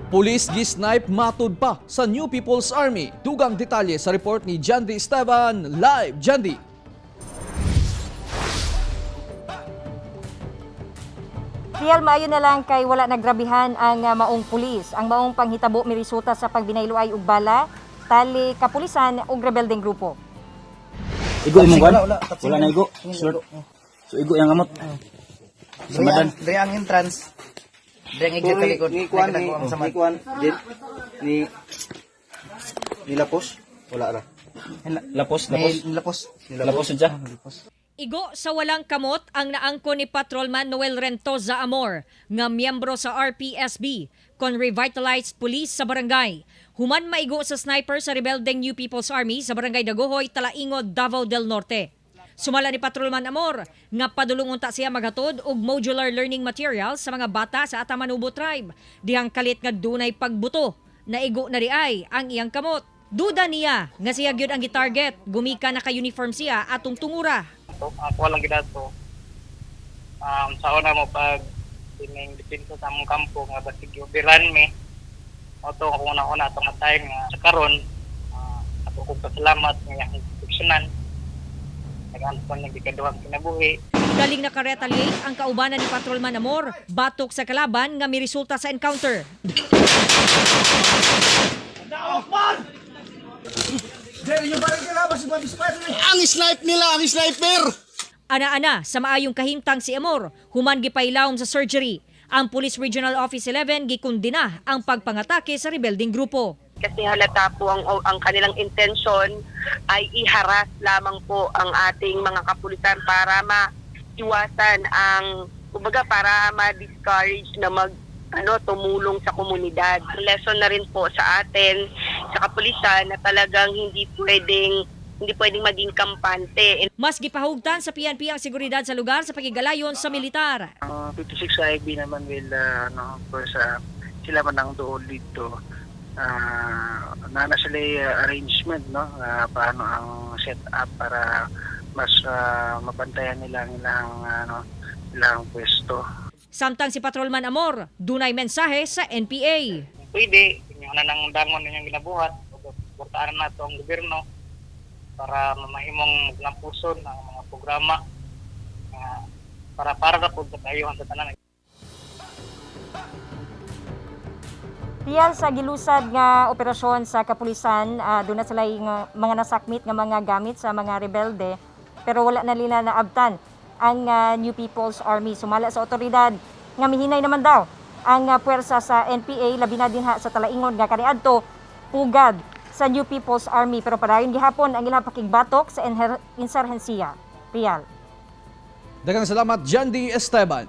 Pulis gi-snipe matud pa sa New People's Army. Dugang detalye sa report ni Jandy Esteban. Live, Jandy! Real, maayo na lang kay wala nagrabihan ang maong pulis. Ang maong panghitabo miresulta sa pagbinayloay og bala, tali kapulisan ug rebeldeng grupo. Igo imong kwan? Wala, wala. Wala na igo. Short. So igo yang amot. Samadan. Dre ang entrance. Dre ang exit sa likod. Ni kuan Dre ni, ang samad. ni kuan din ni ni Lapos wala ra. Lapos, lapos. Ni Lapos. Lapos siya. Igo sa walang kamot ang naangko ni Patrolman Noel Rentoza Amor nga miyembro sa RPSB kon revitalized police sa barangay. Human maigo sa sniper sa rebeldeng New People's Army sa barangay Dagohoy, Talaingod, Davao del Norte. Sumala ni Patrolman Amor nga padulong unta siya maghatod og modular learning materials sa mga bata sa Atamanubo tribe. Dihang kalit nga dunay pagbuto, naigo na riay ang iyang kamot. Duda niya nga siya gyud ang gitarget, gumika naka-uniform siya atong tungura. To ako lang gidato sa una mo pag sining depensa sa among kampo nga basig giubiran mi mo to ako una-una ato nga time nga sa karon, ako kong pasalamat nga iyang proteksyonan nag-anton ng gikaduhang kinabuhi. Galing nakaretaliate ang kaubanan ni Patrolman Amor, batok sa kalaban nga miresulta sa encounter. Ang snipe nila, ang sniper! Ana-ana sa maayong kahimtang si Amor, human gipailawom sa surgery. Ang Police Regional Office 11 gikundina ang pagpangatake sa rebelding grupo. Kasi halata po ang kanilang intensyon ay iharas lamang po ang ating mga kapulisan para maiwasan ang, kumbaga, para ma-discourage na mag ano tumulong sa komunidad. Lesson na rin po sa atin sa kapulisan na talagang hindi pwedeng maging kampante. Mas gipahugtan sa PNP ang seguridad sa lugar sa pagigalayon sa militar. Ang 56 IB naman will ano, of course, sila man ang doon dito, na sila arrangement, no, paano ang set up para mas mabantayan nila ang ilang ano ilang pwesto. Samtang si Patrolman Amor, dunay mensahe sa NPA. Pwede inyo na nang dangon ninyong ginabuhat ug suportahan nato ang gobyerno para mamahimong maglampuson ang mga programa nga para ra pud sa kaayohan sa tanan. Real, sa gilusad nga operasyon sa kapulisan, doon na sila yung mga nasakmit nga mga gamit sa mga rebelde pero wala na nila naabtan ang New People's Army. Sumala sa otoridad nga mihinay naman daw ang puwersa sa NPA, labi na dinha sa Talaingod nga kaniadto pugad sa New People's Army, pero padayon gihapon ang ilang pakigbatok sa insurhensiya. Real. Daghang salamat, Jandy Esteban.